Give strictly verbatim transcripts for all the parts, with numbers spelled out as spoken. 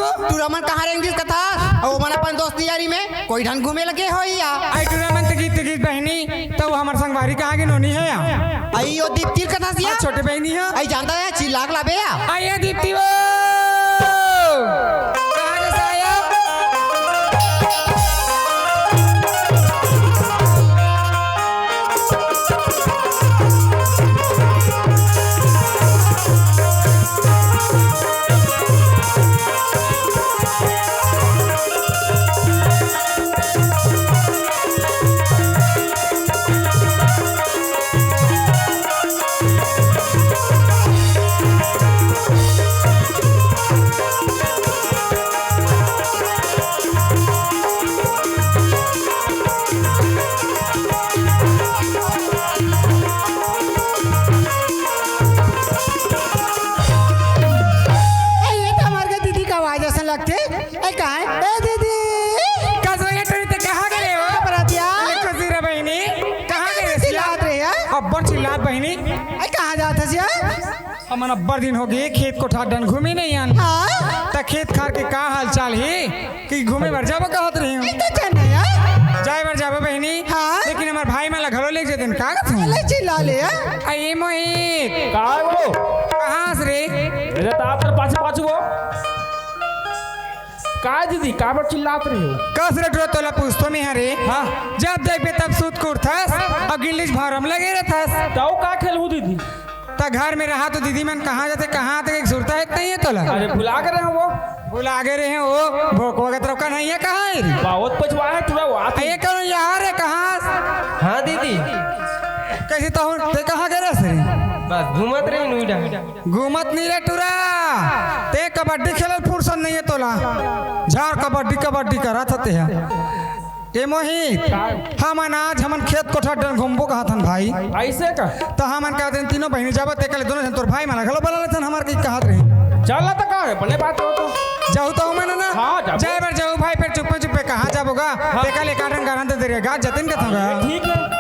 टूरा मन कहाँ रेंग दिस कथस? अउ ओमन अपन दोस्ती यारी में कोई ढंग घूमे लगे होही या? अई टूरा मन ते गीत गीत बहिनी, त वो हमर संगवारी कहाँ गे नोनी हे या? अई ओ दीप्ति कथस या? छोटे बहिनी हे। अई जानता हे, चिल्ला के लाबे या? अई ए दीप्ति वो! कहाँ गे साया? ए, ये तो हमर के दीदी के आवाज असन लगथे। ए, कहाँ हे? ए, दीदी! का सही हे, टूरी ते कहाँ गे रेहे हो? बरातिया? अरे, खुशी रह बहिनी। कहाँ गे रेहे? चिल्लात रहे हे? अब्बड़ चिल्लात बहिनी। ए, कहाँ जात हस या? हमन अब्बड़ दिन होगे, खेत कोठार डहन घूमे नइ आन। हाँ? त खेत खार के का हाल चाल हे? कि घूमे बर जाबो कहत रहे हो। ए, तो चल ना यार। जाए बर जाबो बहिनी। हाँ। लेकिन हमर भाई मन ला घलो ले जेतेन, का कथस? ले चिल्ला ले यार। अई मोहित। का हे वो? कहाँ हस रे? मेरे तो आप तर पाछू पाछू वो। का दीदी, काबर चिल्लात रहे हो? कस रे टूरा, तोला पूछथों मैं हरे। हाँ। जब देखबे तब सूत के उठथस, अउ गिल्लीच भौंरा म लगे रहिथस। त अउ का खेलहूँ दीदी? त घर में रहा तो दीदी मन कहाँ जाथे, कहाँ आथे, एक सुरता हे नइ हे तोला? अरे भुला गे रहे हो वो। भुला गे रहे हो वो, भोकवा के तरफ का नइ हे, कहाँ हे रे? बहुत पछुआ हे टूरा वो आथे। ये कौन यार हे, कहाँ? हाँ दीदी। कइसे तो हूँ, ते कहाँ गे रहे रे? बस घूमत रहे नोएडा। घूमत नइ रे टूरा, ते कबड्डी खेले फुरसत नइ हे तोला। झार कबड्डी, कबड्डी करत हस ते ह। ए मोहित, का? हमन आज हमन खेत कोठार डहन घूमबो कहत हन भाई। अइसे का? त हमन कहत हन तीनों बहिनी जाबो, तेकर ले दूनों झन तोर भाई मन ला घलो बला लेथन हमर के कहत रहे। चल त का हे, बने बात हो तो। जाहू त हमन ना? हाँ, जाबो। जाए बर जाहू भाई, फेर चुप्पे चुप्पे कहाँ जाबो गा? हाँ। तेकर ले एकाठन गारंटी दे रहे गा, जतिन कथों गा। ठीक हे।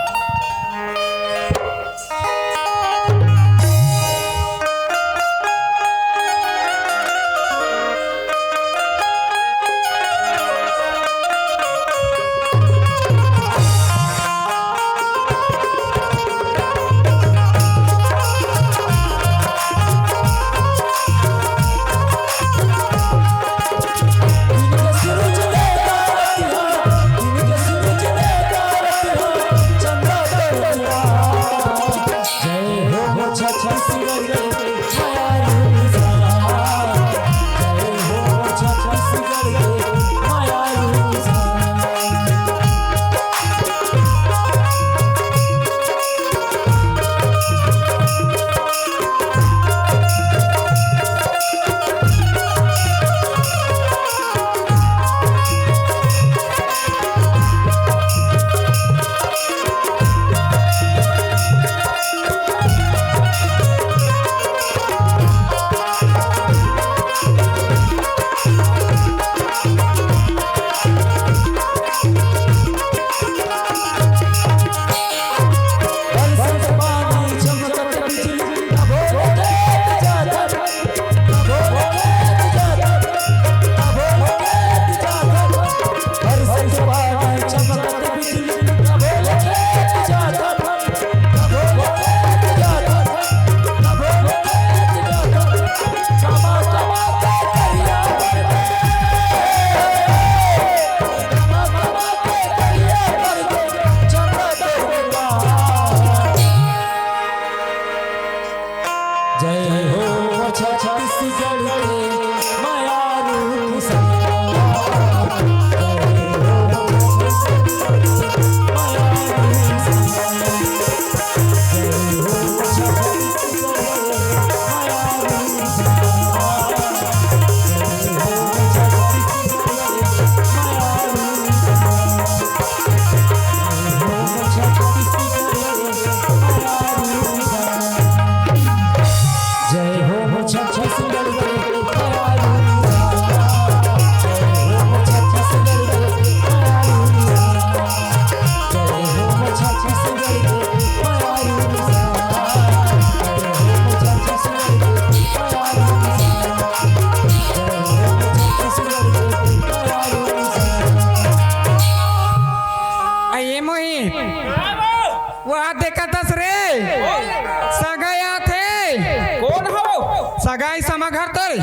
घर तरे।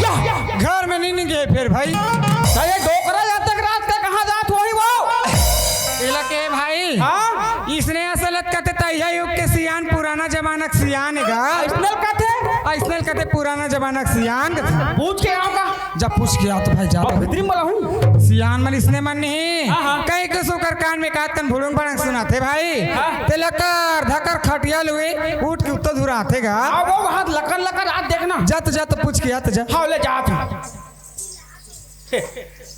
या, घर में नहीं निकले फिर भाई। त ये डोकरा जात के रात के कहाँ जात होही वो? एला के भाई? हाँ? इसने असल कथे तैया युग के सियान, पुराना जमाना के सियान हे गा। अइसने कथे? अइसने कथे पुराना जमाना के सियान। पूछ के आऊंगा। जब पूछ के आ तो भाई जा। अब भीतरी में रहूं। सियान मन इसने मन नहीं। हाँ, हाँ। कहीं के सुकर कान में कात कन भुड़ुंग बड़ंग सुनाथे भाई। हाँ। ते लकर धकर खटिया लुए उठ के उत्तर धुराथे गा। आओ वो हाथ लकर लकर हाथ देखना। जा तो जा तो पूछ के आ तो जा। हाँ, ले जा तू।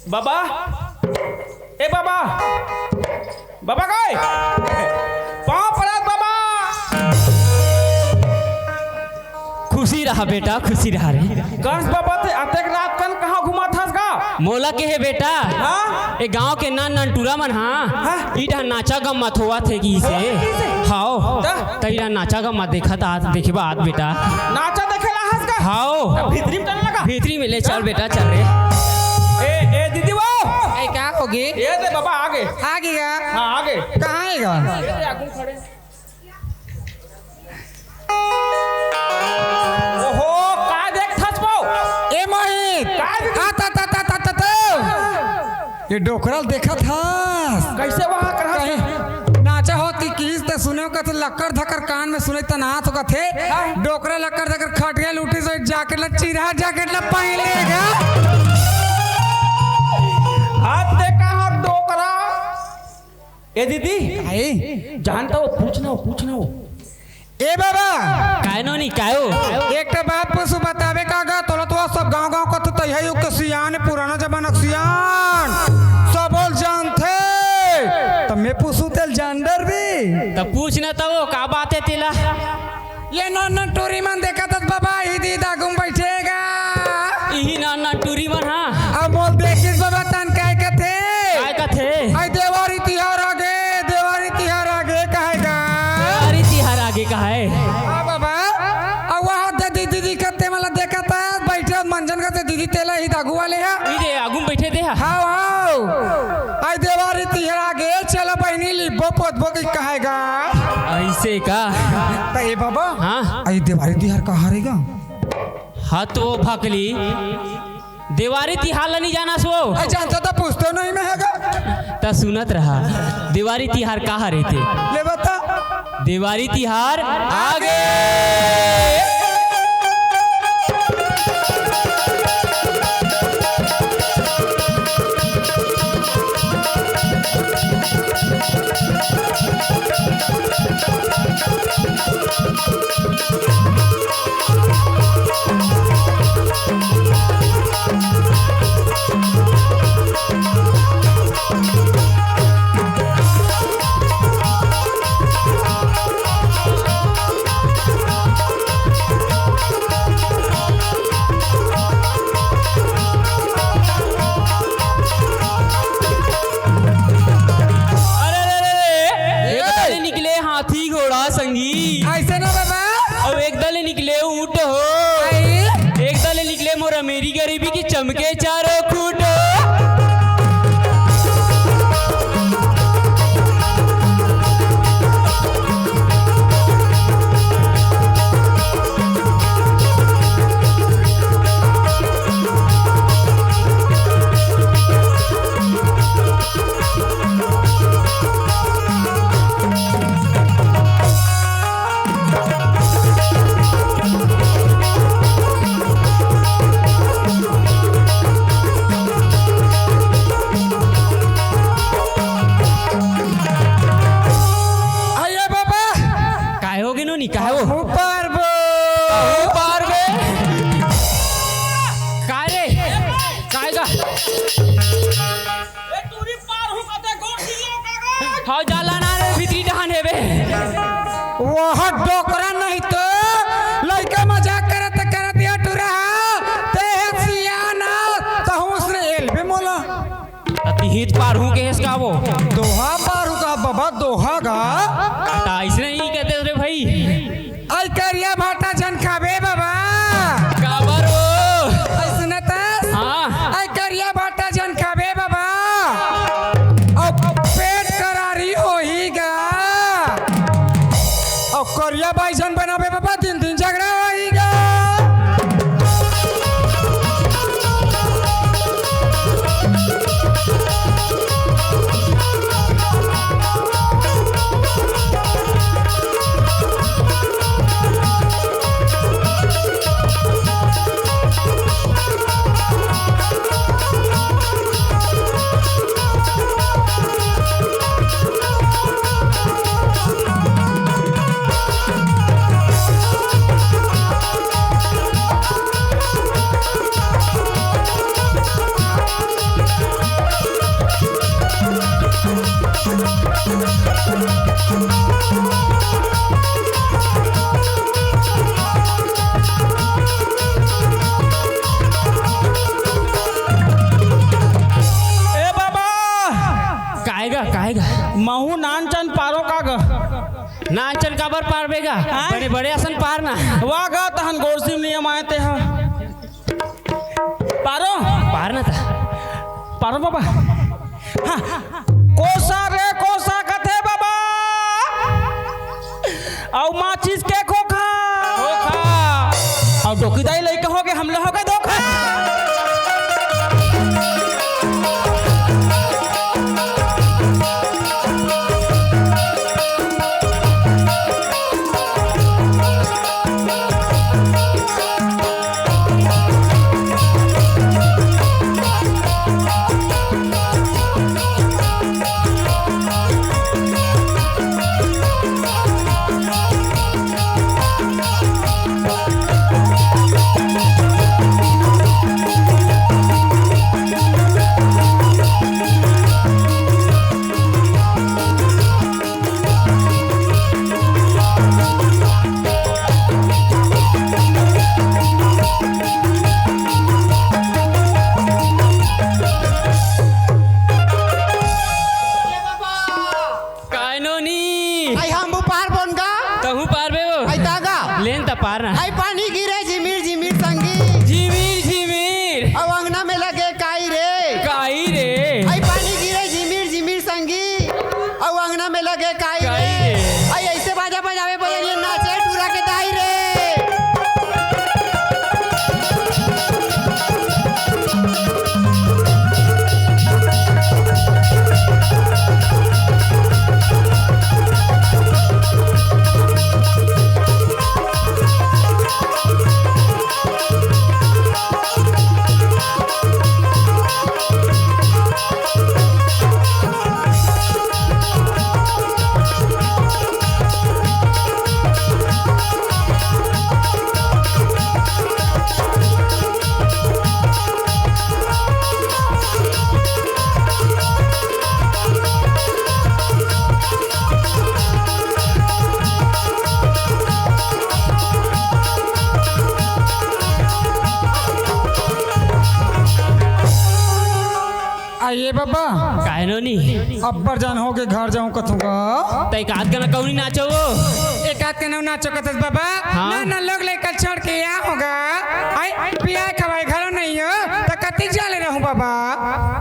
बाबा, ए बाबा, बाबा गए। पाँव पड़त बाबा। खुशी रहा बेटा, खुशी रहा रे। कंस बाबा ते अतेक रात कन कहाँ घुमात हस गा? मोला के हे बेटा? हाँ? ए गांव के नान नान टूरा मन हाँ, हाँ? ई डहर नाचा गम्मा थोवा थे की से। थोवा थे की से? हाओ। त? त ई डहर नाचा गम्मा देखत आज देखे बा आज बेटा। नाचा देखे ला हस गा? हाओ। त भीतरी में चल लगा। भीतरी में ले चल बेटा, चल रे। ए, ए दीदी वो। ए, का होगे? ये दे बाबा आगे। आगे का? हाँ, आगे। कहाँ हे गा? ये दे आगू खड़े। ओहो, का देखथस बो? ए मोहित। का दीदी? आ, ता, ता, ता, ता, ता, ता। ये डोकरा ल देखत हस? कइसे वहाँ करत कहीं हस? नाचा होत कि किहिस त सुने कथे लक्कर धक्कर कान में सुने त नाच कथे। हाँ। डोकरा लक्कर धक्कर खटिया लूटी सो जैकेट ला चिरा जैकेट ला पहन लेगा। हाथ देखा हाथ डोकरा। ए दीदी, काहे? जानता हो, पूछना हो, पूछना हो। ए बाबा, काय नोनी, काय हो? एक ठे बात पूछू, बताबे का गा? तोला तो सब गांव गांव कथे तैया युग के सियान, पुराना जमाना के सियान, सबो ल जानथे। त मैं पूछू तेल जान डरबे? त पूछ न त वो का बात हे तेला? ये नोन नोन टूरी मन देखत हस बाबा, ई दीदा गुम बैठे गा। इही नोन नोन टूरी मन, हाँ। अब मोल देखिस बाबा तन काय कथे? काय कथे? आई देवारी तिहार आगे, देवारी तिहार आगे कहे गा। देवारी तिहार आगे कहे। हाँ बाबा, अब वहाँ दे दीदी कथे मला देखत हे, बैठे मंजन कथे दीदी तेला ही दागू वाले हा। ई दे आगू में बैठे दे हा। हाँ, हाँ। आई देवारी तिहार आगे चला बहिनी लिबो पोतबो की कहे गा। अइसे का? त ए बाबा, हाँ? आई देवारी तिहार कहाँ रे गा? हाँ तो भकली, देवारी तिहार ला नहीं जानस वो? अरे जानता तो पूछतो नहीं मैं हे गा। त सुनत रहा, देवारी तिहार का हरे ते? ले बता। देवारी तिहार आगे। अरे, अरे, अरे, अरे, ए! एक दल निकले हाथी घोड़ा संगी। अइसे ना बाबा। अब एक दल निकले ऊंट हो। आई। एक दल निकले मोर अमीरी गरीबी की चमके चारों खूंट हो। अरे बाबा, काय हो गे नोनी, काय हो? ऊपर बो। ऊपर बे। काय रे? काय गा? ए, टूरी पार हूँ कते गोड़ सिलो का गा? हाँ, जाला ना रे, भीतरी डहान हे बे। वह डोकरा नहीं तो लइका मजाक करत करत ये टुरा, ते हे सियाना, तहूँ उसने एल बे मोला। अति हित पार हूँ के हेस का वो? दोहा पार हूँ का बाबा, दोहा गा। त अइसने ही कहते रे भाई। आई करिया भाटा झन खाबे बाबा। काबर ओ? आई सुनत हस? हाँ। आई करिया भाटा झन खाबे बाबा। अउ पेट करारी होही गा। अउ करिया बाई झन बनाबे बाबा, दिन दिन झगड़ा होही गा। अहू नानचन पारो का ग? नानचन काबर पारबे गा? आय? बड़े बड़े असन पार ना। वाह गा, तहन गोरसिम नियम आए ते ह। पारो? पार ना था। पारो बाबा। हाँ। कोसा रे कोसा कथे बाबा। अउ माचिस के खोखा। खोखा। अउ डोकी दाई लइका होगे, हमला होगे धोखा। काय नोनी? आई हम पार बोन गा। तहूँ पार बे वो। आई तागा। लेन त पार ना। आई पानी गिरे झिमिर झिमिर संगी। झिमिर झिमिर। अउ अंगना में लगे काई रे। काई रे। आई पानी गिरे झिमिर झिमिर संगी। अउ अंगना में लगे काई रे। काई रे। आई ऐसे बाजा बजावे बजरिया नाचे टूरा के दाई रे। आइए बाबा। काहे नोनी? अब्बड़ जान होगे घर जाऊं कथूंगा। त एक आध गाना कौनी नाचो वो। एक आध गाना नाचो कथस बाबा। हाँ। ना, ना, लोग लेकर छोड़ के यहाँ होगा। आई, पिया खवाए घरों नहीं हो, त कति जाले रहूं बाबा।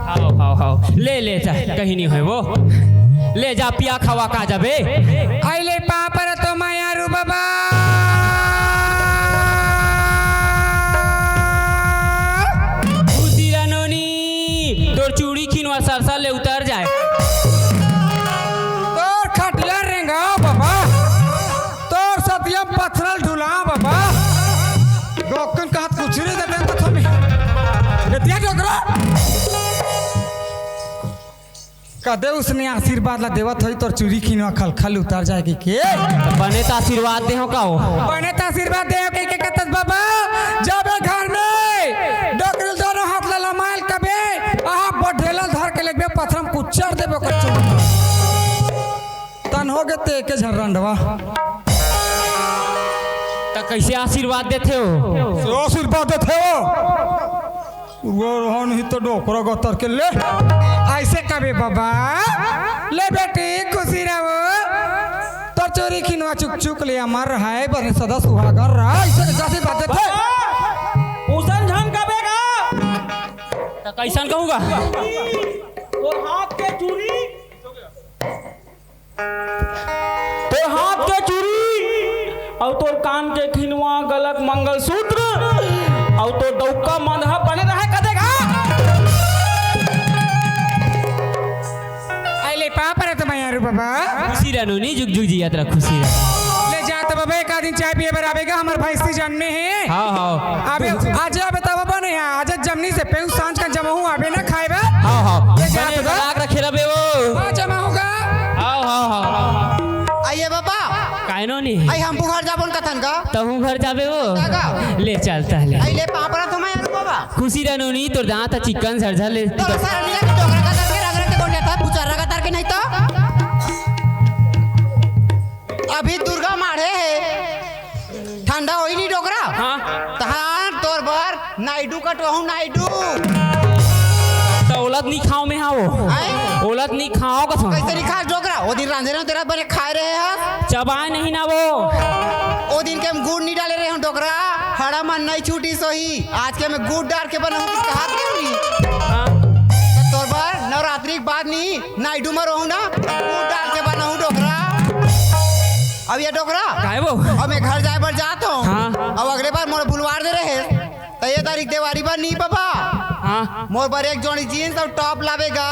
हाव, हाव, हाव। ले, ले जा, कहीं नहीं होय वो। ले जा, पिया खवा का जाबे। आई ले पापर तो माया रू बाबा। खुशी रनोनी, तोर चूड़ी खिनवा सरसा ले उतर जाए। तोर खटिया रेंगा बाबा। तोर सतिया पथरल ढुला बाबा। गोकन कहत कुछ नहीं देते तो थमी। ये दिया डोकरा। कदे उसने आशीर्वाद ला देवत होई, तोर चूड़ी खिनवा खलखल उतर जाए के। बने त आशीर्वाद दे हो का हो? बने त आशीर्वाद दे हो के, के कतस बाबा, जाबे घर में, डोकरी दोनों हाथ ला लमाइल कबे, आहा, बढेला धर के लेबे, पथरम कुचर देबे कच्चो। तन हो गे ते के झर्रंडवा। त कैसे आशीर्वाद देथे हो? से आशीर्वाद देथे हो। वो रहन ही तो डोकरा गतर के ले। ऐसे कबे बाबा, ले बेटी, खुशी रहो। तोर चोरी खिनवा चुक चुक ले अमर है, बने सदा सुहागन रहा। ऐसे कैसे बात है? उसन झन कबे का? त कैसन कहूँगा? तोर हाथ के चूड़ी तोर हाथ के चूड़ी अउ तोर कान के खिनवा, गलक मंगलसूत्र अउ तोर डौका मंदहा बने रहे कदे गा। अइले पाप रे तो मयारू बाबा। खुशी रह नोनी, जुग जुग जियत रह, खुशी रह। ले जा तो बाबा, एक आदमी चाय पिए बर आबे गा, हमर भैंसी जन्मे हे। हाँ, हाँ। अबे आज अबे तब बने हे, आज जमनी से पेऊ सांझ का जमहू अबे ना खाए बा। हाँ, हाँ। ले जा बने तो बा। लाग रखे रबे वो। हाँ, जमा होगा। हाँ, हाँ, हाँ। आइए बाबा। काहे नोनी? आई हम घर जाबोन कथन का। तहूँ घर जाबे वो। का का? ले चलता ले। आई ले पापड़ा तो मैं यार बाबा। खुशी रह नोनी, तोर दांत चिकन झरझर ले। तो सारा निया के डोकरा का तरके रंग रंग के बोल जाता, पुचारा का तरके नहीं तो। अभी दुर्गा मारे है। ठंडा होई नी डोकरा? हाँ। तहान तोर बर नाइडू कटवाहूं, नाइडू। त ओला त नी खाव में हाव। आय? ओला त नी खाव कथों। कइसे नी खास डोकरा? ओ दिन रांधे रहेंव तेला बने खाय रहे हस। चबाय नहीं ना वो। ओ दिन के हम गुड़ नी डाले रहेंव डोकरा, हड़ा मन नहीं छूटी सोही। आज के मैं गुड़ डार के बनाहूं, कुछ कहात क्यों नहीं? हाँ। त तोर बर नवरात्रि के बाद नी, नाइडू म रहूं ना, गुड़ डार के बनाहूं डोकरा। अब ये डोकरा। काय वो? अब मैं घर जाय बर जात हों। हाँ। अब अगले बार मोला बुलवा दे रहे। त ये तारीख देवारी बर नी बाबा। हाँ। मोर बर एक जोड़ी जींस अउ टॉप लाबे गा।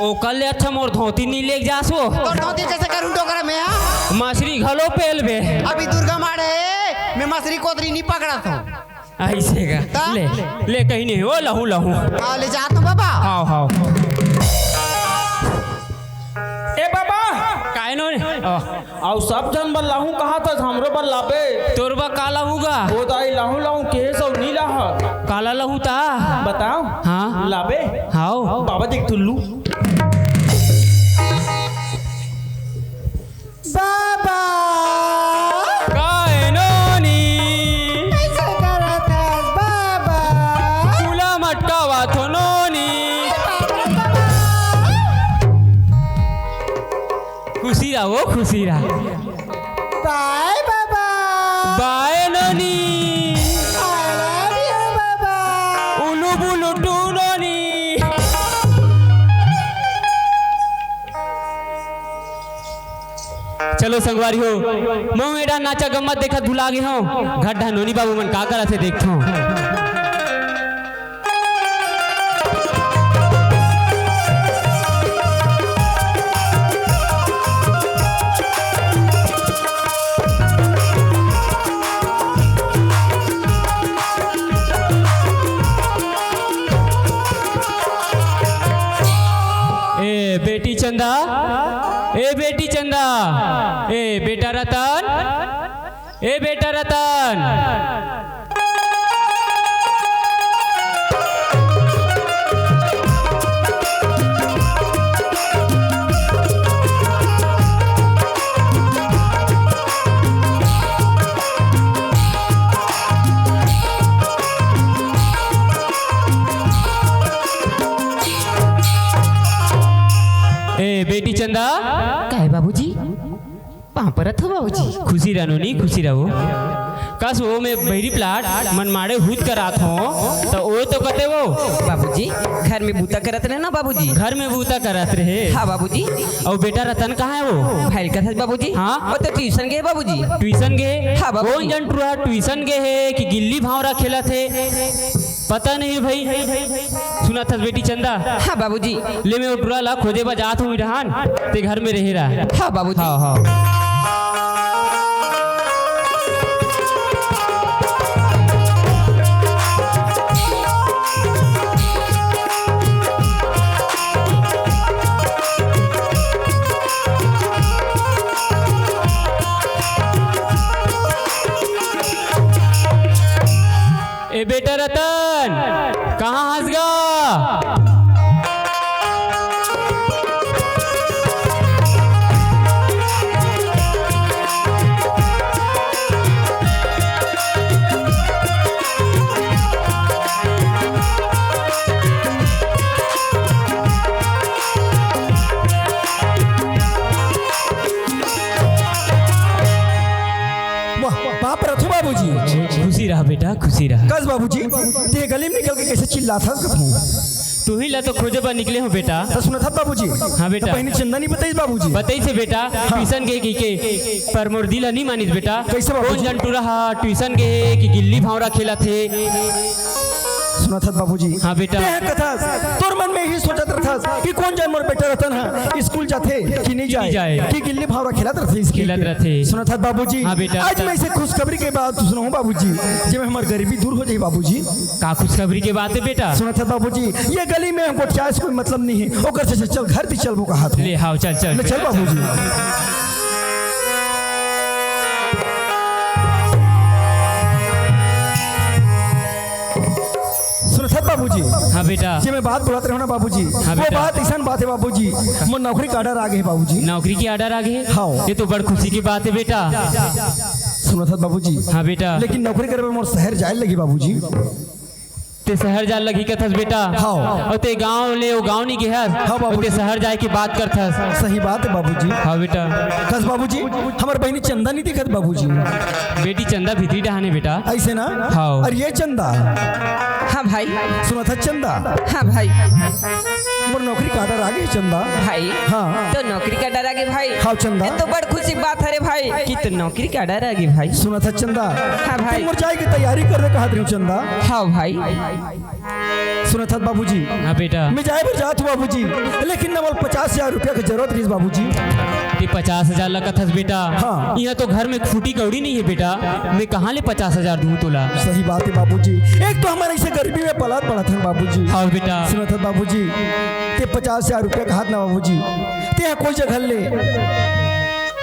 ओकर ले अच्छा मोर धोती नी लेग जास वो। तोर धोती कइसे करहूं डोकरा में, हाँ? मछरी घलो पेलबे। अभी दुर्गा माड़े हे, मैं मछरी कोतरी नी पकड़त हों। अइसे गा। त? ले, ले कहीं नहीं हो, लहूं, लहूं। हाँ, ले जात हों बाबा। हाव, हाव। ए बाबा! काय नो? आ। अउ सब झन बर लाहूं कहाथस, हमरो बर लाबे। तोर बर का लाहूं गा? ओ दाई, लाहूं, लाहूं केहेस अउ नी लाहस। काला लाहूं ता? बताव। हाँ। लाबे? हाव। बाबा देख टुल्लू। बाबा। काय नोनी? कइसे करत हस बाबा? तुला मटकावत हों नोनी। खुशी रह वो, खुशी रह। बाय बाबा। बाय नोनी। I love you बाबा। उलू बुलू टू नोनी। चलो संगवारी हो, महूं एडा नाचा गम्मत देखत भुला गे हों। घर डहर नोनी बाबू मन का करत हे देखथों। ए बेटी चंदा, ए बेटी चंदा, ए बेटा रतन, ए बेटा रतन। ए बेटी चंदा। काय बाबूजी? पाँव परत हों बाबूजी। खुशी रह नोनी, खुशी रह वो। कस वो मैं बहिरी प्लाट मन माड़े हुत करात हों, त ओ तो कथे वो। बाबूजी, घर में बूता करत रहे ना बाबूजी। घर में बूता करत रहे। हाँ बाबूजी। अउ बेटा रतन कहाँ हे वो? भइल कथस बाबूजी। हाँ? ओ तो ट्यूशन गे हे बाबूजी। ट्यूशन गे हे? हाँ बाबूजी। कोन जन टुरा ट्यूशन गे हे कि गिल्ली भांवरा खेलत हे? पता नहीं भई। सुनत हस बेटी चंदा? हाँ बाबूजी। ले मैं ओ टुरा ला खोजे बर जात हों इही डहर, तें घर में रहे रह। हाँ बाबूजी। हाँ, हाँ। ए बेटा रतन, कहाँ हस गा? वाह, पाँव परत हों बाबूजी। खुशी रह बेटा, खुशी रह। कस बाबूजी, तें गली में निकल के कइसे चिल्लात हस कथों? तुही ला तो खोजे बर निकले हों बेटा। त सुनत हस बाबूजी? हाँ बेटा। त बहिनी चंदा नी बताइस बाबूजी? बताइस हे बेटा, हाँ। ट्यूशन गे कहिके, पर मोर दिल नी मानिस बेटा। कइसे बाबूजी? कोन जन टुरा हा ट्यूशन गे हे कि गिल्ली भांवरा खेलत हे? सुनत हस बाबूजी? हाँ बेटा। तें कथस, तोर मन में इही सोचत रथस कि कोन जन मोर बेटा रतन हा स्कूल जाथे कि नहीं जाए, कि गिल्ली भांवरा खेलत रथे स्कूल के। खेलत रथे। सुनत हस बाबूजी? हाँ बेटा। आज मैं अइसे खुशखबरी के बात सुनाहूं बाबूजी, जेमे हमर गरीबी दूर हो जाही बाबूजी। का खुशखबरी के बात हे बेटा? सुनत हस बाबूजी, ये गली में हमको चाय से कोई मतलब नहीं है, ओकर से चल घर ती चलबो कहात हों। ले हाव, चल, चल ले बेटा, चल बाबूजी। सुनत हस बाबूजी? हाँ बेटा। जेमे बात बोलत रहेंव ना बाबूजी, हाँ वो बेटा। बात अइसन बात हे बाबूजी, मोर नौकरी के order आ गे हे बाबूजी। नौकरी के order आ गे हे? हाँ। ये तो बड़ खुशी के बात हे बेटा। सुनत हस बाबूजी? हाँ बेटा। लेकिन नौकरी करे बर मोर शहर जाय लगही बाबूजी। त ते शहर जाए लगही कथस बेटा। हाँ। अउ ते गांव ले वो गांव नहीं गेहस। हाँ बाबूजी। अउ ते शहर जाए के बात करथस। सही बात है बाबूजी। हाँ बेटा। कस बाबूजी, हमर बहिनी चंदा नहीं दिखत बाबूजी। बेटी चंदा भीतरी डहाने बेटा। ऐसे ना? हाँ। अरे ये चंदा। हाँ भाई। सुनत हस चंदा। हाँ भाई। मोर नौकरी का order आ गे चंदा। भाई। हाँ। तो नौकरी का order आ गे भाई। हाँ चंदा। ये तो बड़ खुशी बात है रे भाई कि तो नौकरी का order आ गे भाई। सुनत हस चंदा। हाँ भाई। तो मोर जाए के तैयारी कर दे कहत रहे हूँ चंदा। हाँ भाई। सुनत हस बाबूजी। हाँ बेटा। मैं जाए बर जात हूँ बाबूजी, लेकिन न मोला पचास हजार रुपया के जरूरत रहिस बाबूजी। ते पचास हजार ला कथस बेटा। हाँ। यहाँ तो घर में फूटी कौड़ी नहीं है बेटा, मैं कहाँ ले पचास हजार दूँ तोला? सही बात है बाबूजी, एक तो हमन ऐसे गरीबी में पलत पड़त हन बाबूजी। हाँ बेटा। सुनत हस बाबूजी, ते पचास हजार रुपया कहत ना बाबूजी, ते हा कोई जगह ले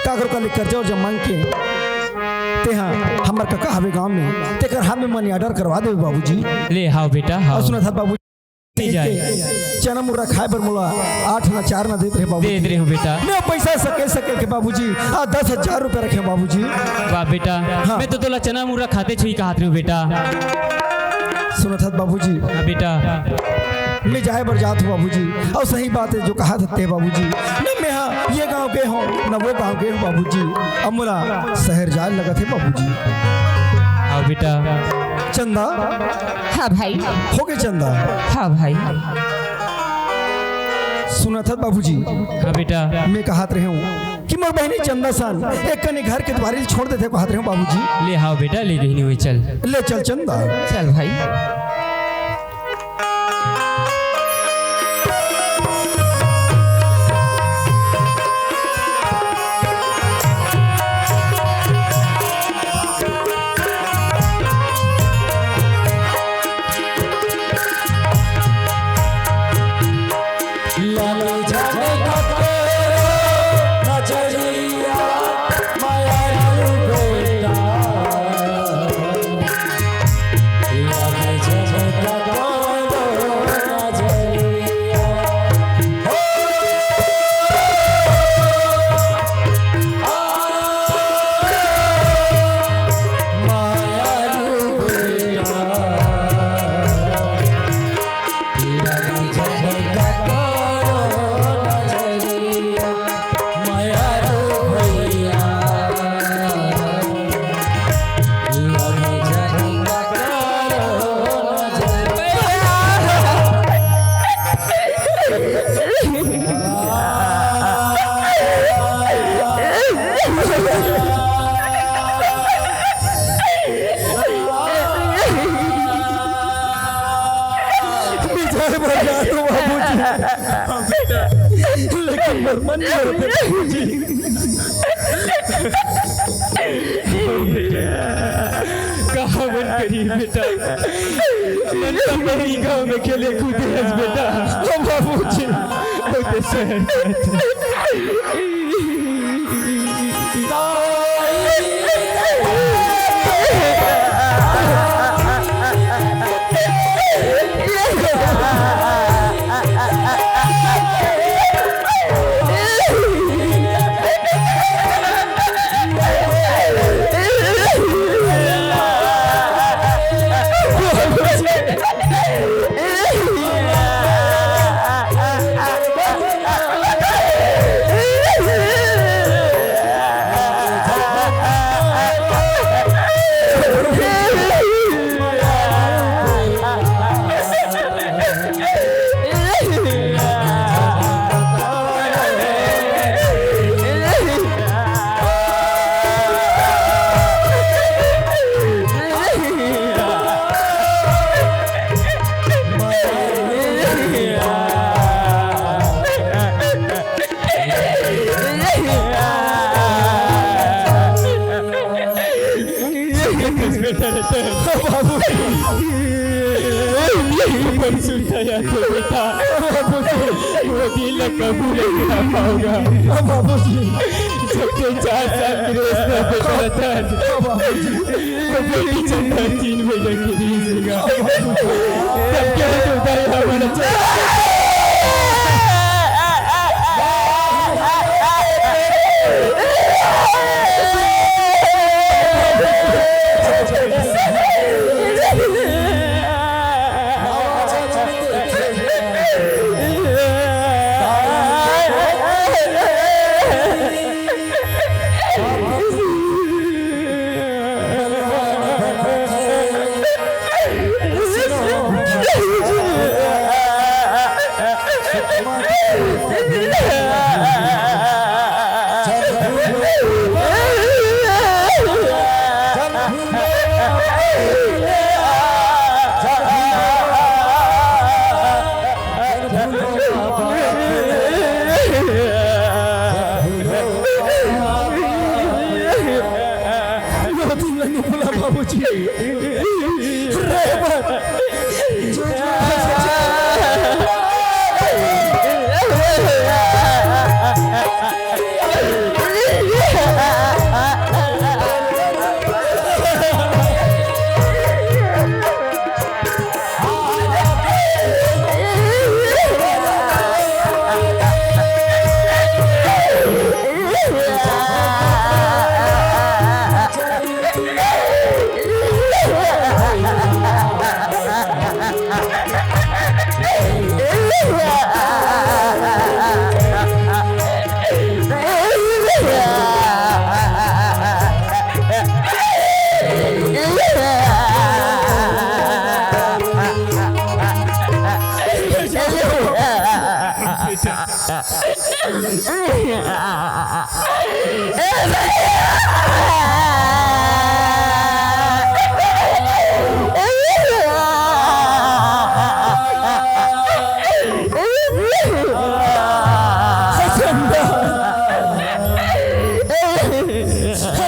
काकरो करा ले कर्जा उर्जा मांग के, ते हा हमर कका हवे गांव में, तेकर हाथ में money order करवा देबे बाबूजी। ले हाव बेटा, हाव। अउ सुनत हस बाबूजी, ठीक है। चना मुर्रा खाए बर मोला आठ ना चार ना देत रहे बाबूजी। देत रहे हो बेटा। मैं पैसा सकेल सकेल के बाबूजी, आ दस हजार रुपया रखे बाबूजी। वाह बेटा, हाँ। मैं तो तोला चना मुर्रा खाते छुई कहत रहे हो बेटा। सुनत हस बाबूजी। हाँ बेटा। मैं जाए बर जात हूँ बाबूजी, अउ सही बात है जो कहत हस ते बाबूजी। न मैं हा ये गांव गे हूँ, न वो गांव गे हूँ बाबूजी, अब मोला शहर जाए लगत है बाबूजी। हाँ बेटा। चंदा। हाँ भाई। हो गे चंदा। हाँ भाई। सुनत हस बाबूजी। हाँ बेटा। मैं कहत रहे हूँ कि मोर बहिनी चंदा सन एक कनी घर के दुवारी ल छोड़ देते कहत रहे हूँ बाबूजी। ले हाव बेटा, ले बहिनी वही चल। ले चल चंदा। चल भाई। विजय बजा तो बाबूजी। लेकिन मोर मन नहीं होते बाबूजी। कहाँ मन करी बेटा, मन तो मेरी गाँव में खेले कूदे हस बेटा। ओ बाबूजी, ओ ते शहर जात। बेटा, वो दिल ला कबू नहीं कर पाऊंगा। बाबूजी। जब ते चार साल के रेस में बेटा रतन, बाबूजी। तो बेटी चंदा तीन महीने की रीस होगा। तब क्या है तो भाई हमारा चंदा। चंदा,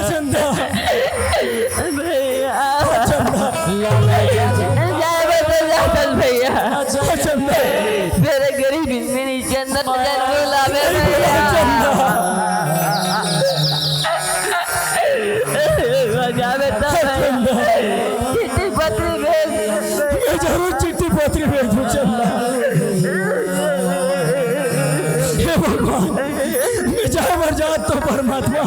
चंदा, भैया। चंदा, भैया। चंदा। मेरे गरीबी में नहीं, जन्नत जरूर लावे भैया। चंदा। बजा बेटा, चिट्ठी पत्री भेज। मैं जरूर चिट्ठी पत्री भेजूं चंदा। हे भगवान, मैं जाए मर जात तो परमात्मा,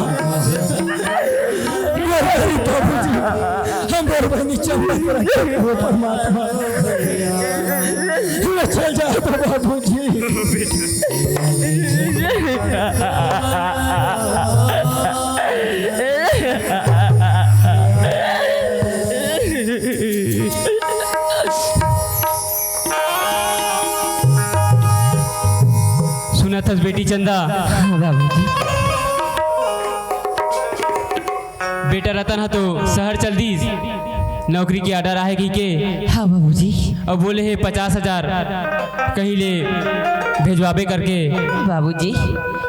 मेरे गरीब बाबूजी, हमर बहिनी चंदा के रक्षा करहू परमात्मा। मैं चल जात तो बाबूजी। सुनत हस बेटी चंदा? हाँ बाबूजी। बेटा रतन ह तो शहर चल दीस, नौकरी के order आहे कहिके। हाँ बाबूजी। अउ बोले हे पचास हजार कहीं ले भेजवाबे करके। बाबूजी,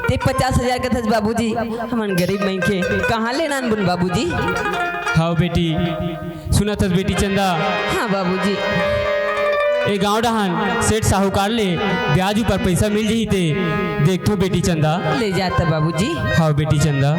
ते पचास हजार कथस बाबूजी, हमन गरीब मनखे कहाँ ले लानबो न बाबूजी? हव बेटी, सुनत हस बेटी चंदा? हाँ बाबूजी। ए गांव डहान सेठ साहूकार ले ब्याज ऊपर पइसा मिल जही ते देखथों बेटी चंदा। ले जात बाबूजी। हव बेटी चंदा।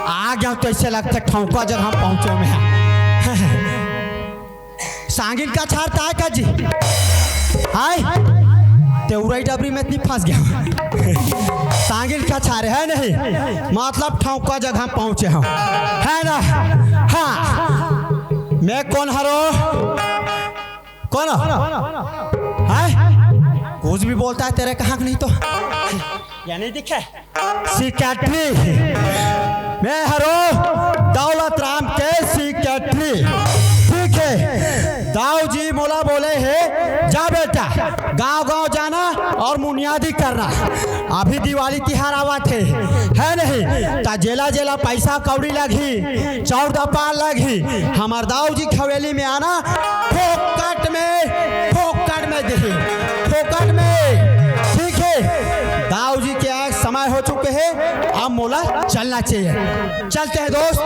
आ गया तो ऐसे लगता ठौका जगह पहुंचो मैं। सांगिल का छारता है का जी? हाय, ते उरई डबरी में इतनी फंस गया। सांगिल का छारे है नहीं, मतलब ठौका जगह पहुंचे हम, है ना? हाँ, मैं कौन हरो? कौन? हैं? कुछ भी बोलता है तेरे कहाँ नहीं तो। या नहीं दिखे? सेक्रेटरी। मैं हरो दौलत राम के सेक्रेटरी। ठीक है। दाऊ जी मोला बोले हे, जा बेटा, गांव-गांव जाना और मुनियादी करना। अभी दिवाली तिहार आवत हे, है नहीं? त जेला-जेला पैसा कौड़ी लगही, चौदह पार लगही, हमर दाऊ जी के हवेली में आना, फोकट में, फोकट में देही, फोकट में। ठीक है, दाऊ जी के आए समय हो चुके हैं, अब मोला चलना चाहिए। चलते हैं दोस्त।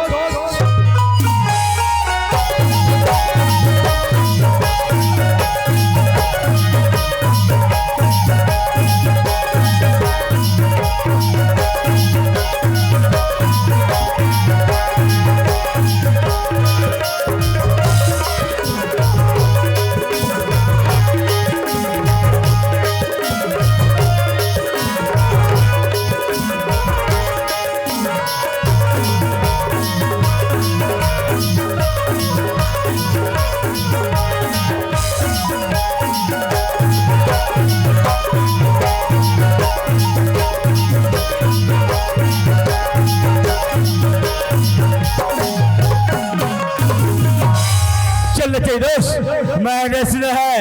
चल चाहिए दोस्त, मैंने सुना है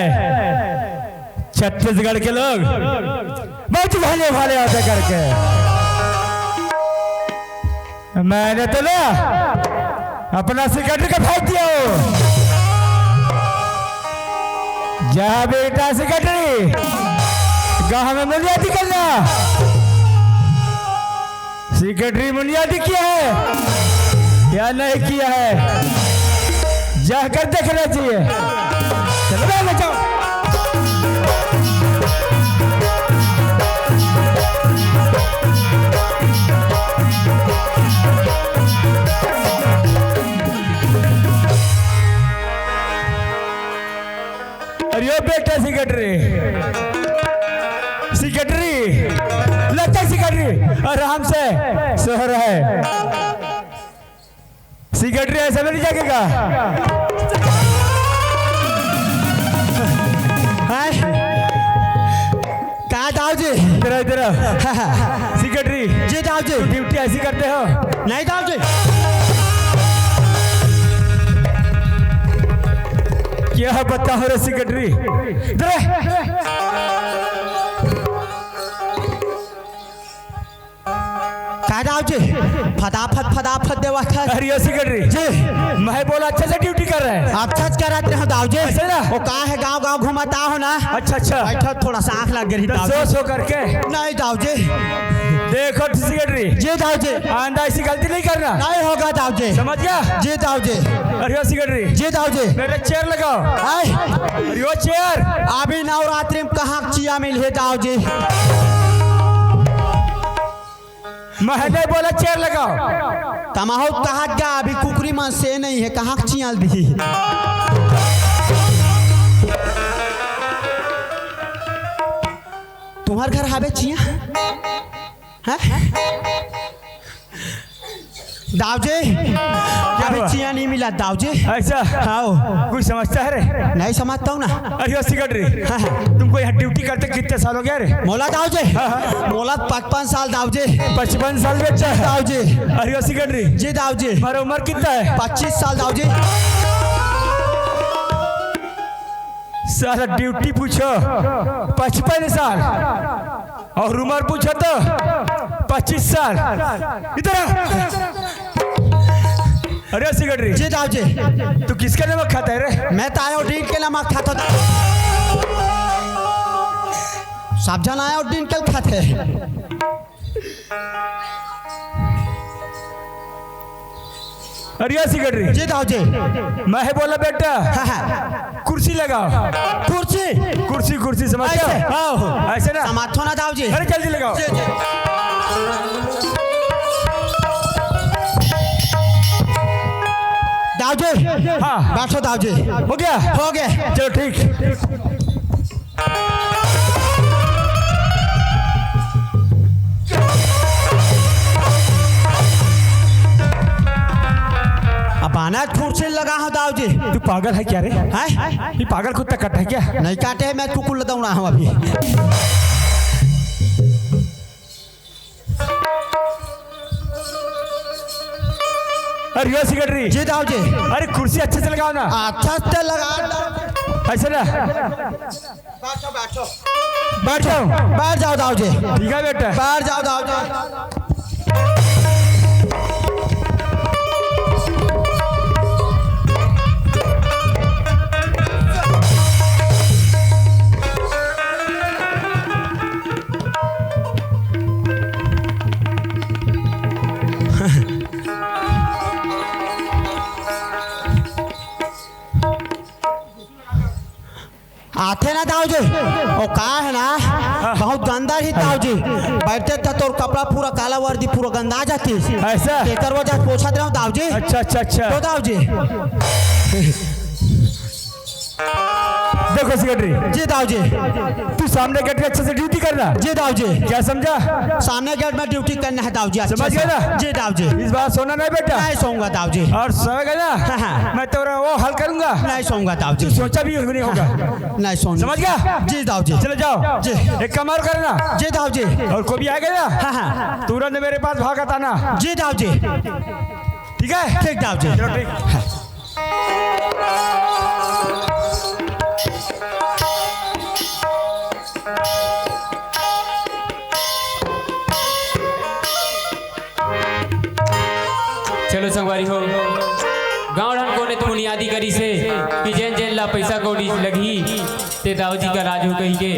छत्तीसगढ़ के लोग बहुत भाले भाले होते करके। मैंने तो ना अपना सेक्रेटरी का फेंक दिया हो। जा बेटा सेक्रेटरी, गांव में मुनियादी करना। सेक्रेटरी मुनियादी किया है या नहीं किया है, जाकर देखना चाहिए। चलो ना, ले जाओ। अरे ओ बेटा secretary, secretary, लगता है secretary, आराम से सो रहा है। Secretary ऐसा में नहीं जागेगा। हैं? का दाऊ जी? इधर आ, इधर आ। Secretary, जी दाऊ जी। Duty ऐसी करते हो? नहीं दाऊ जी। क्या बताओ रे secretary, इधर आ। का दाऊ जी, फटाफट, फटाफट देवा था। अरे ओ secretary। जी। मैं बोला अच्छे से duty कर रहे हैं। अच्छा से करत रहे हो दाऊ जी। ऐसे ना? वो का है गाँव गाँव घुमाता हो ना। अच्छा, अच्छा। बैठो, थोड़ा सा आँख लग गई तो दाऊ जी। सो सो करके। नहीं दाऊ जी। देखो secretary। जी दाऊ जी। आइंदा ऐसी गलती नहीं करना। नहीं होगा दाऊ जी। समझ गया? जी दाऊ जी। अरे ओ secretary। जी दाऊ जी। मेरे chair लगाओ। आए। अरे ओ chair। अभी नवरात्रि में कहाँ चिया मिल है दाऊ जी? मैं नहीं बोला chair लगाओ। तमाहू कहा गा अभी कुकरी मन से नहीं है, कहाँ चिया दी? तुम्हार घर हावे चिया? हैं? दाऊ जी, अभी हुआ? चिया नहीं मिला दाऊ जी। ऐसा? हाँ। कुछ समझता है रे? नहीं समझता हूँ ना। अरे ओ secretary, हाँ, हाँ। तुमको यहाँ duty करते कितने साल हो गया रे? मोला दाऊ जी? हाँ, हाँ। मोला पचपन साल दाऊ जी। पचपन साल बेटा? दाऊ जी। अरे ओ secretary, जी दाऊ जी। तुम्हारा उम्र कितना है? पच्चीस साल दाऊ जी। साला duty पूछो, पचपन साल। और उम्र पूछो तो पच्चीस साल। इधर आ। अरे secretary। जी दाऊ जी। तू किसका नमक खाता है रे? मैं तो आयोडीन के नमक खाता था। सब जन आयोडीन के खाते हैं। अरे ओ secretary। जी दाऊ जी। मैं है बोला बेटा। हाँ, हाँ। कुर्सी लगाओ। कुर्सी? कुर्सी, कुर्सी समझ ऐसे? गया? हाँ, हो। ऐसे ना? समाथो ना दाऊ जी। अरे जल्दी लगाओ। जी, जी। दाऊ जी। हाँ। बैठो दाऊ जी। हो गया? हो गया। चलो ठीक। अब आना कुर्सी लगा हो दाऊ जी। तू पागल है क्या रे? हैं? ये पागल कुत्ता काटा है क्या? नहीं काटे है, मैं कुकुर लदौड़ा हूँ अभी। अरे ओ secretary। जी दाऊ जी। अरे कुर्सी अच्छे से लगाओ ना। अच्छा से लगा। ऐसे ना। बैठो, बैठो। बैठो। बैठ जाओ दाऊ जी। ठीक है बेटा। बैठ जाओ दाऊ जी। आथे ना दाऊ जी, ओ का है ना, बहुत गंदा ही दाऊ जी। बैठते था तोर कपड़ा पूरा काला वर्दी पूरा गंदा जाती। ऐसा? एकर वजह से पोछत रहूं दाऊ जी। अच्छा, अच्छा, अच्छा। तो दाऊ जी। देखो secretary। जी दाऊ जी। तू सामने गेट के अच्छे से ड्यूटी करना। जी दाऊ जी। क्या समझा? सामने गेट में ड्यूटी करना है दाऊ जी, अच्छे समझ से। गया ना? जी दाऊ जी। इस बार सोना नहीं बेटा। नहीं सोऊंगा दाऊ जी। और सोएगा ना? हाँ, हाँ। मैं तेरा वो हल करूंगा। नहीं सोऊंगा दाऊ जी। तू सोचा भी नहीं होगा। हाँ, हाँ। नहीं सोऊंगा। समझ गया? जी दाऊ जी। चले जाओ। जी। एक काम और करना। जी दाऊ जी। और कोई भी आएगा ना? हाँ, हाँ। तुरंत मेरे पास भागत आना। जी दाऊ जी। ठीक है? ठीक दाऊ जी। चलो ठीक। चलो संगवारी हो, गांव डहन कोने तो मुनियादी करिस हे कि जेन जेन ला पइसा कौड़ी लगही ते दाऊ जी करा आजहू कहिके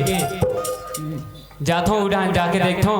जाथों, उड़ान जाके देखथों।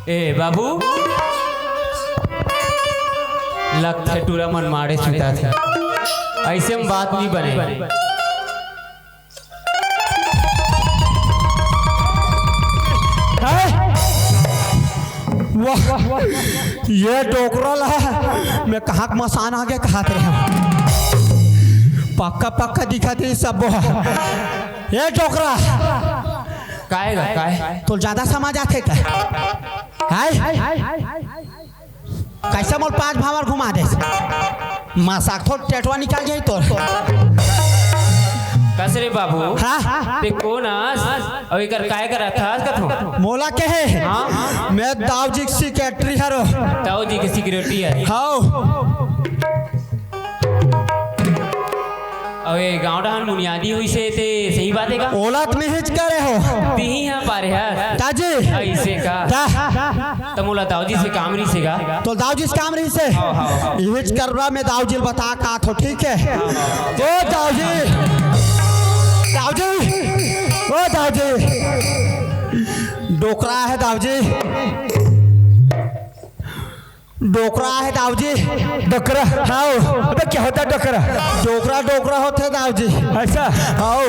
ए बाबू, लगथे टूरा मन माड़े सुताथे, अइसे म बात नइ बने। हैं? वाह, ये डोकरा ला मैं कहाँ के मसान आगे कहत रहे हँव। पक्का पक्का दिखत हे सब। ये डोकरा, काय गा, काय? तोला जादा समझ आथे का? हैं? कइसे मोर पाँच भांवर घुमा देस? मसाक थोर टेटवा निकल जाही तोर। कस रे बाबू? हाँ? तें कोन अस? अउ एकर काय करत हस कथों? मोला कहे? हाँ? मैं दाऊ जी के सेक्रेटरी हरों। दाऊ जी के सेक्रेटरी हे? हव। अउ ए गाँव डहन मुनियादी होइस हे, ते सही बात हे का? ओला त मेंहेच करे हों। तिही ह पारे हस। ताजी। अइसे का? ता। त मोला दाऊ जी से काम रहिस हे का? तोला दाऊ जी से काम रहिस हे? हव, हव, हव। इहेच करवा में दाऊ जी ल बता का थो, ठीक हे? ओ दाऊ जी। दाऊ जी। ओ दाऊ जी। डोकरा हे दाऊ जी। डोकरा हे दाऊ जी। डोकरा? हव। अबे क्या होता है डोकरा? डोकरा, डोकरा होथे दाऊ जी। अइसा? हव।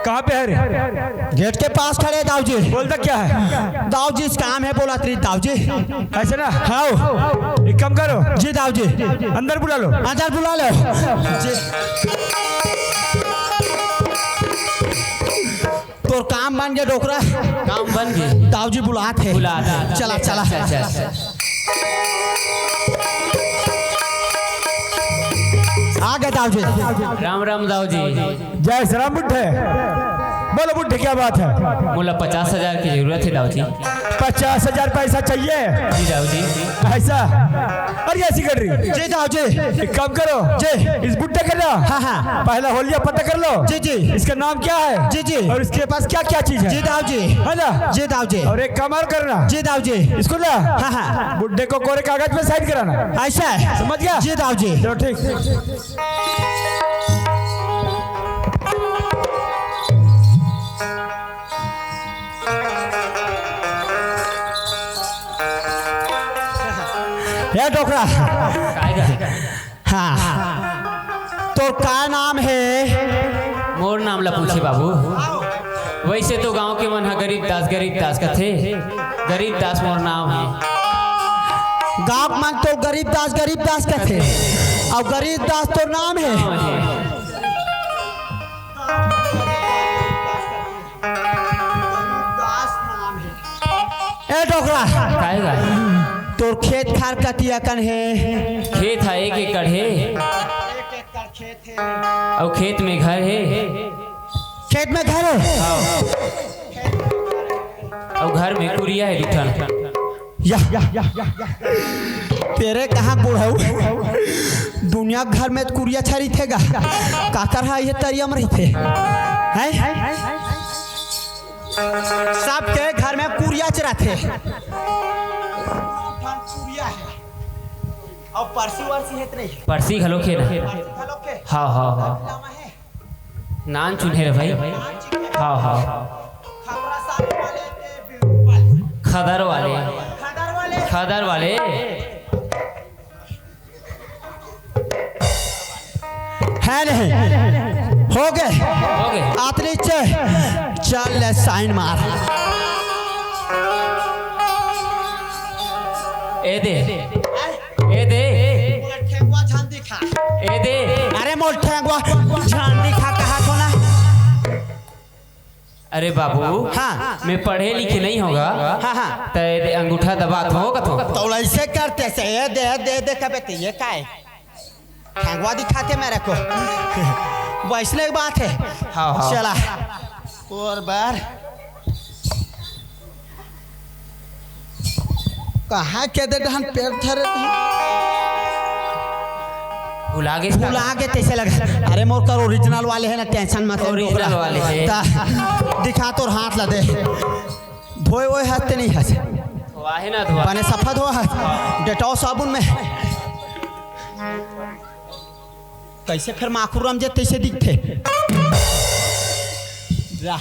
कहाँ पे है रे? गेट के पास खड़े दाऊ जी। बोलता क्या है? दाऊ जी से काम हे बोलत रहिस दाऊ जी। अइसे ना? हव। एक काम करो। जी दाऊ जी। अंदर बुला लो। अंदर बुला लो। जी। तोर काम बन गे डोकरा। काम बन गे। दाऊ जी बुलात हे। बुलात हे। चला, चला। अच्छा, अच्छा, अच्छा। आ गे दाऊ जी। राम राम दाऊ जी। जय श्री राम बुड्ढे। बोलो बुड्ढे, क्या बात है? मोला पचास हजार के जरूरत हे दाऊ जी। पचास हजार पैसा चाहिए? जी दाऊ जी। अइसा? अरे ऐसी कर रही। जी दाऊ जी। एक काम करो। जी। इस बुड्ढे के ना। हाँ, हाँ। पहला होलिया पता कर लो। जी, जी। इसका नाम क्या है? जी, जी। और इसके पास क्या क्या चीज है? जी दाऊ जी। है ना? जी दाऊ जी। और एक काम और करना। जी दाऊ जी। इसको ना, हाँ, हाँ। बुड्ढे को कोरे कागज पे साइन कराना। अइसा हे? समझ गया? जी दाऊ जी। चलो ठीक। ए डोकरा। काय गा? हाँ। तोर का नाम हे? मोर नाम ला पूछे बाबू। वइसे तो गांव के मन ह गरीब दास, गरीब दास कथे। गरीब दास मोर नाम हे। गांव के मन तो गरीब दास, गरीब दास कथे। अउ गरीब दास तोर नाम हे? नाम हे। ए डोकरा। काय गा? तोर खेत खार कतिया कन हे? खेत ह एक एकड़ हे। एक एकड़ खेत हे। अउ खेत में घर हे। खेत में घर हे? हाँ। अउ घर में कुरिया हे दू ठन। या, या, या, या, या। तेरे कहाँ बुढ़ऊ? दुनिया घर में कुरिया छरिथे गा। काकर हा ये तरिया में रहिथे? हैं? सबके घर में कुरियाच रहिथे। अउ परसी वरसी हे त नहीं? परसी घलो के ना। परसी घलो के? हाँ, हाँ, हाँ। नान चुन्हे रे भाई। हाँ, हाँ। खदर वाले। खदर वाले। हे नहीं? हो गे? हो गे। आतरी चे। चल ले साइन मार। ए दे। ए दे। ए दे। अरे मोर ठेंगवा झन दिखा कहा थो ना। अरे बाबू, हाँ। मैं पढ़े लिखे नहीं होगा। हाँ, हाँ। ते अंगूठा दबा थो कथो। तो अइसे करते से, ए दे, दे, दे, कबे ते ये काय? ठेंगवा दिखाते मेरे को। वइसने बात हे। हाँ, हाँ। चला। और बार। कहाँ के दे डहन पैर धरे रही? भुला गे। भुला गे तइसे लगा। अरे मोर कर ओरिजिनल वाले हे ना, टेंशन मत ले। ओरिजिनल वाले हे। ता, दिखा तोर हाथ ला दे। धोए वोए हस ते नहीं हस? धोआ हे ना, धोआ। बने सफा धोआ हस? डेटॉल साबुन में। कइसे फेर माखुर रमजे तइसे दिखथे। जा।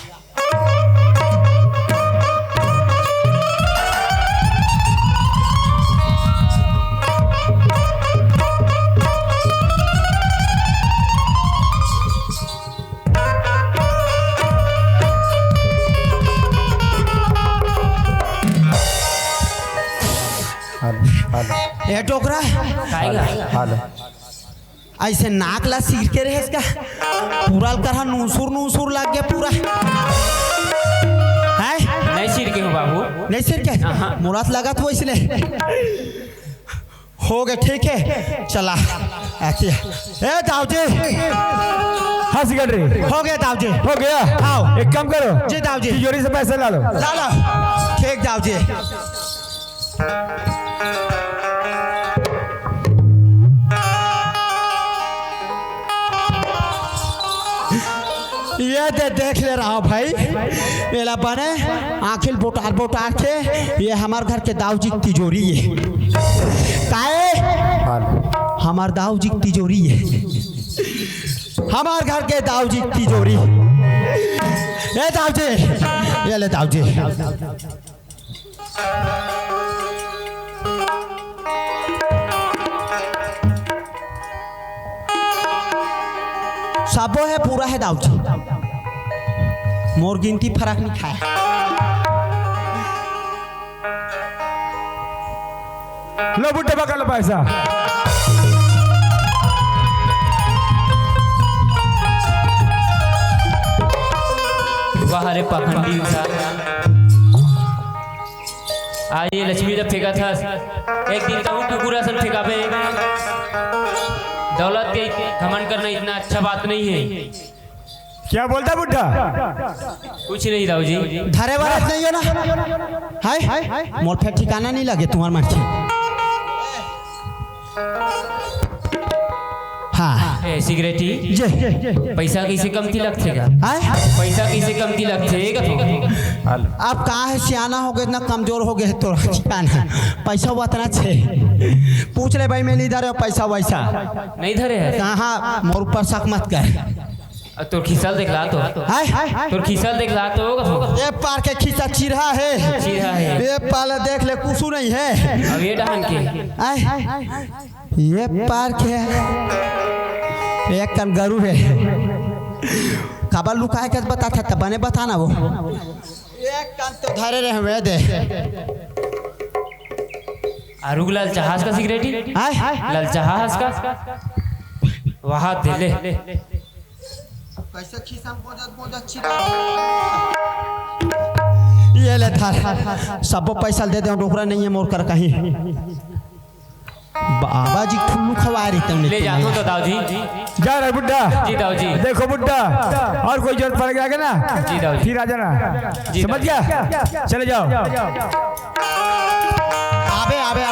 ए डोकरा, काय गा? हाल। ऐसे नाक ला सीर के रहेस का? पूरा ल करहा नूसुर नूसुर लग गया पूरा। हैं? नहीं सीर के हूँ बाबू। नहीं सीर के? हाँ, हाँ। मोला त लगत वो इसने। हो गए, ठीक है, चला। आती है। ए दाऊ जी। हाँ, secretary। हो गया दाऊ जी। हो गया? हाँ। एक काम करो। जी दाऊ जी। तिजोरी से पैसे ला लो। ला लो। ठीक दाऊ जी। ये दे, देख ले रहा भाई, एला बने आँखी ल बोटार बोटार के, ये हमार घर के दाऊ जी के तिजोरी है। काहे? हमार दाऊ जी के तिजोरी है, हमार घर के दाऊ जी के तिजोरी। ए दाऊ जी, ये ले दाऊ जी। सबो हे, पूरा हे दाऊ जी, मोर गिनती फरक नहीं खाए। लो बुड्ढे, पकड़ लो पैसा। वाह रे पाखंडी इंसान। आज ये लक्ष्मी जब फेंका था, एक दिन कहूँ कुकुर असन फेंकाबे। दौलत के घमंड करना इतना अच्छा बात नहीं है। क्या बोलता बुड्ढा? कुछ नहीं दाऊ जी। धरे वाला नहीं हो ना? हाय, मोर फेर ठिकाना नहीं लगे तुम्हार मन के। हाँ। ए, सिगरेटी। जे। पैसा कैसे कमती लगथे गा? हैं? पैसा कैसे कमती लगथे गा तो? अब का है, सियाना हो गए, इतना कमजोर हो गए, तो ठिकाना पैसा उतना छे। पूछ ले भाई, मैं नहीं धरे पैसा वैसा। नहीं धरे है? कहाँ? मोर ऊपर शक मत कर। अब तोर खिसल देखला तो। हाय? तोर खिसल देखला तो गा तो। ये पार के खिसा चिरहा है। चिरहा है। ये पाला देख ले, कुसु नहीं है। अब ये डहन के। आय। ये पार के एक कन गरु हे। काबर लुकाए के बता था, तब बने बताना वो। एक कन तो धरे रहे हुए दे। आरुग ललचाहस का सिगरेटी? आय? ललचाहस का? वहा दे ले। कैसे खीसा में बोजत बोजत चिल्ला। ये ले धर, सबो पैसा दे दे, डोकरा नहीं है मोर कर कहीं। बाबा जी ठुल्लू खवा रही तुमने ले जा तो दाऊ जी। जा रे बुड्ढा। जी दाऊ जी। देखो बुड्ढा, और कोई जरूरत पड़ गया ना, जी दाऊ जी। फिर आ जाना। जी समझ दाऊ जी। गया? चले जाओ। आबे, आबे,